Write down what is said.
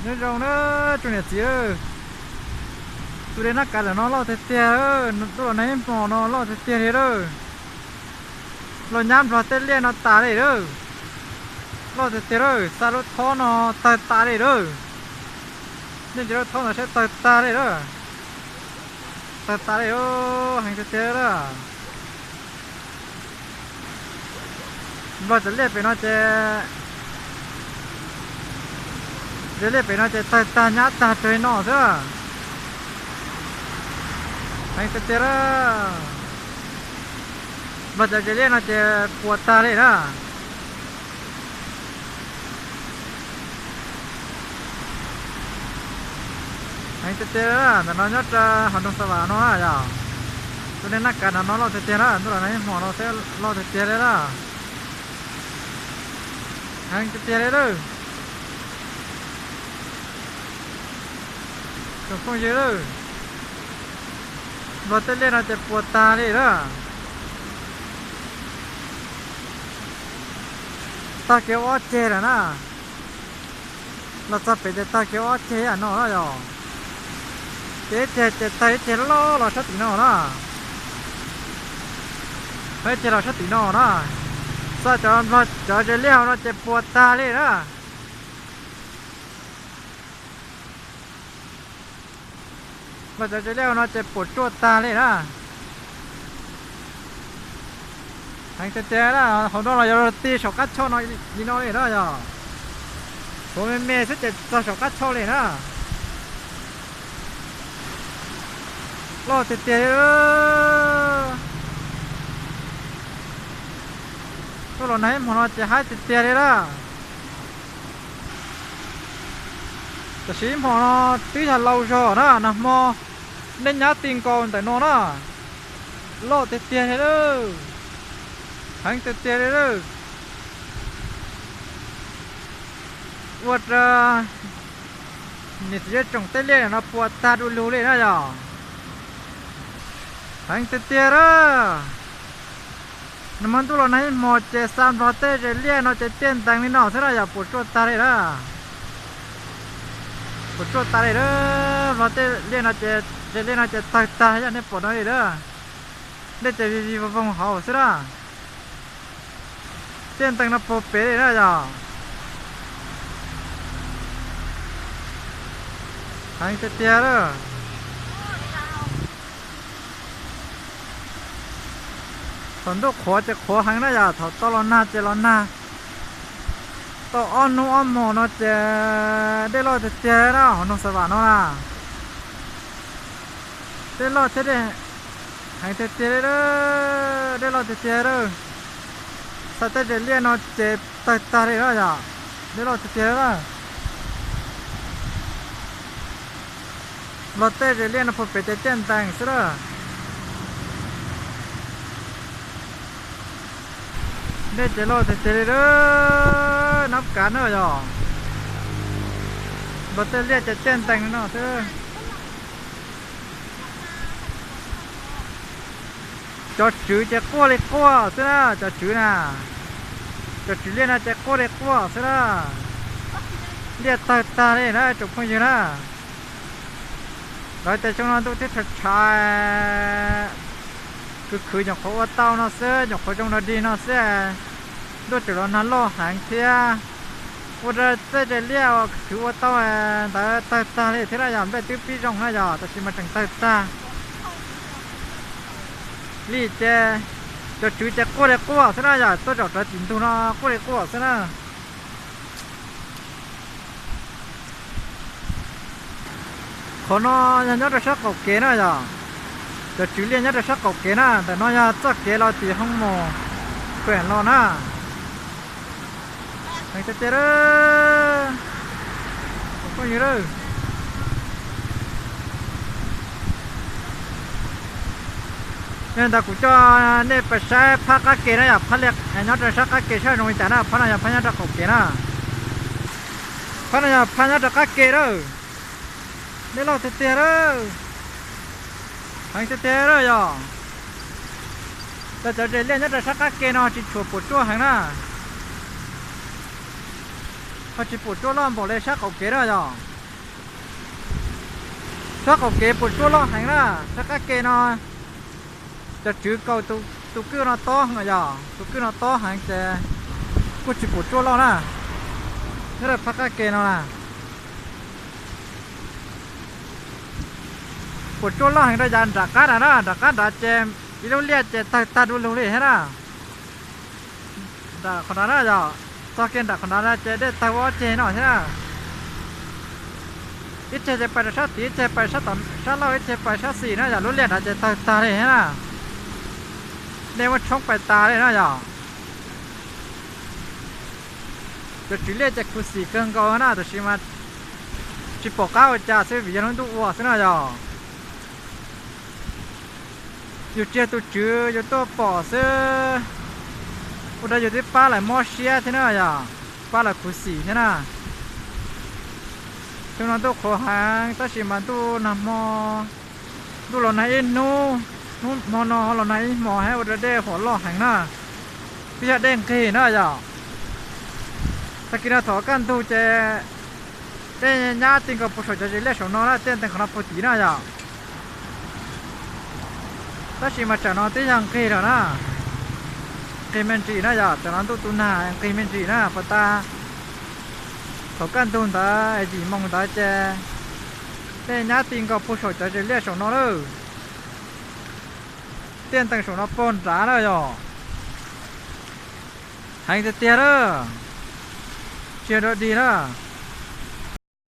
Nyob zoo na tsoom niam txiv, tus dej nab kav ntawm no loj tiag tiag, ntuj los nag ib hmos no loj tiag tiag li lawm. Los nyab Nplog tej liaj no tas li lawm. Loj tiag tiag lawm, xa lub thob no tawg tas li lawm. Nej ntsia lub thob ntawd saib tawg tas li lawm. Tawg tas li, heev tiag tiag lawm. Nplog cov liaj pem no ces, cov liaj pem no ces tawg tag nyab tag raws li no xwb. Heev tiag tiag lawm. Nplog cov tsev liaj no ces puas tag li na. Heev tiag tiag, ntawm no nyob rau hauv nroog Xa Vam no na yog, tus dej nab kav ntawm no loj tiag tiag na, ntuj los nag ib hmos no thiab loj tiag tiag li na. Heev tiag tiag li lawm. Tsoom phooj ywg, Nplog tej liaj no ces puas tag li lawm. Tag kev ua ob ceg lawm na. Los txog pem ces tag kev ua ob ceg ib yam no na yog. Ces ib ceg ces tag ib ceg loj los sab tim no na. Ib ceg los sab tim no na. Xa cov Nplog cov tsev liaj hauv no ces puas tag li na. Nplog cov tsev liaj hauv no ces puas tsuaj tag li na. Heev tiag tiag, hauv no los yuav luag ti saum qab choj no li no li na yog. Tshuav me me xwb ces txog saum qab choj li na. Loj tiag tiag li. Tuaj los nag ib hmos no ces haib tiag tiag li lawm. Tam sim ib hmos no twb yog laus zog na, nag hmo dej nyab ti nkaus ntawm no na. Loj tiag tiag li lawm. Heev tiag tiag li lawm. Ua rau niam txiv tsoom tej liaj no puas tag du lug li na yog. Heev tiag tiag lawm. Nag hmo ntuj los nag ib hmos ces xa Nplog tej tsev liaj no ces tiaj ntees li no xwb na yog, puas tsuaj tag li na. Puas tsuaj tag li lawm, Nplog tej liaj no ces, tsev liaj no ces tawg tag yog nej pom no li lawm. Dej ces vig vig voog voog hauv xwb na. Tiaj ntees no puag pem li na yog. Heev tiag tiag lawm. Thaum ntuj qhuav ces qhuav heev na yog, thaum tau los nag ces los nag. Tau ob hnub ob hmos no ces dej loj tiag tiag na, hauv nroog Xa Vam no na. Dej loj thiab dej heev tiag tiag li, dej loj tiag tiag lawm. Xa tej tsev liaj no ces tawg tag li na yog, dej loj tiag tiag lawm. Nplog tej tsev liaj no puag pem ces tiaj ntees xwb lawm. Dej ces loj tiag tiag li lawm, nab kav na yog. Nplog tej liaj ces tiaj ntees no xwb. Cov tswv ces quaj li quaj xwb na, cov tswv na. Cov tswv liaj no ces quaj li quaj xwb na. Liaj tawg tag li na tsoom phooj ywg na. Lawv tias xyoo no ntuj twb tshav tshav, khwv khwv nyuam qhuav ua tau no xwb, nyuam qhuav zoo dog dig no xwb, ntuj tseem los nag loj heev thiab. Ua rau tej tsev liaj uas khwv khwv ua tau ntawd tawg tag li thiab na yog, nplej twb pib zoo na yog, tab sis mas tseem tawg tag li ces cov tswv ces quaj li quaj xwb na yog, tuaj zaum rau tim ntug no quaj li quaj xwb na. Qhov no yog nyob rau sab qaum kev na yog, cov tswv liaj nyob rau sab qaum kev na, ntawm no yog txoj kev los tim hoo mos pem los na. Heev tiag tiag, phooj ywg. Yog li ntawd kuv coj nej pais saib phab qab ke na yog, phab liaj nyob rau sab qab ke saib zoo li cas na, phab no yog phab nyob rau qaum kev na. Phab no yog phab nyob rau qab ke lawm. Dej loj tiag tiag lawm. Heev tiag tiag lawm yog. Cov, cov tsev liaj nyob rau sab qab ke no tsis tshua puas tsuaj heev na. Ho tsis puas tsuaj loj npaum li sab qaum kev na yog. Txhob qaum kev puas tsuaj loj heev na, txhob qab ke no. Cov tswv kaus tus kwj no tob heev yog, tus kwj no tob heev ces kuj tsis puas tsuaj loj na. Nyob rau phab qab ke no na, puas tsuaj loj heev rau yav nram qab nrad na, nram qab nrad ces ib lub liaj ces tawg tag du lug li thiab na. Nram qhov nrad na yog, txog kiag nram qhov nrad na ces dej tawg ua ob ceg no thiab na. Ib ceg ces pais rau sab tid, ib ceg pais sab tom sab laug, ib ceg pais sab xis na yog, lub liaj nrad ces tawg tag li thiab na. Dej muab tshoob pais tas li na yog. Cov tswv liaj ces khuv xim kawg nkaus na, tab sis mas tsis pom qab ua cas xwb vim yog lub ntuj ua xwb na yog. Yus tsis yog tus tswv yus tuaj pom xwb, ua rau yus twb pab lawv mob siab thiab na yog, pab lawv khuv xim thiab na. Xyoo no ntuj qhuav heev tab sis mas ntuj nag hmo, ntuj los nag ib hnub, hnub hmo no ho los nag ib hmo thiab ua rau dej huam loj heev na. Twb yog dej nqig na yog. Tag kis no thaum kaj ntug ces dej nyab ti nkaus puag saum cov zes liaj saum no na, tiaj ntees qhov no puag tid na yog. Tab sis mas tsam no twb yog nqig lawm na, nqig me ntsis na yog, tsam no ntuj tu nag nqig me ntsis na, puag ta thaum kaj ntug ntawd yim moos ntawd ces dej nyab ti nkaus puag saum cov zes liaj saum no lawm. Tiaj ntees saum no puag nrad na yog, heev tiag tiag lawm, tsis yog dog dig na.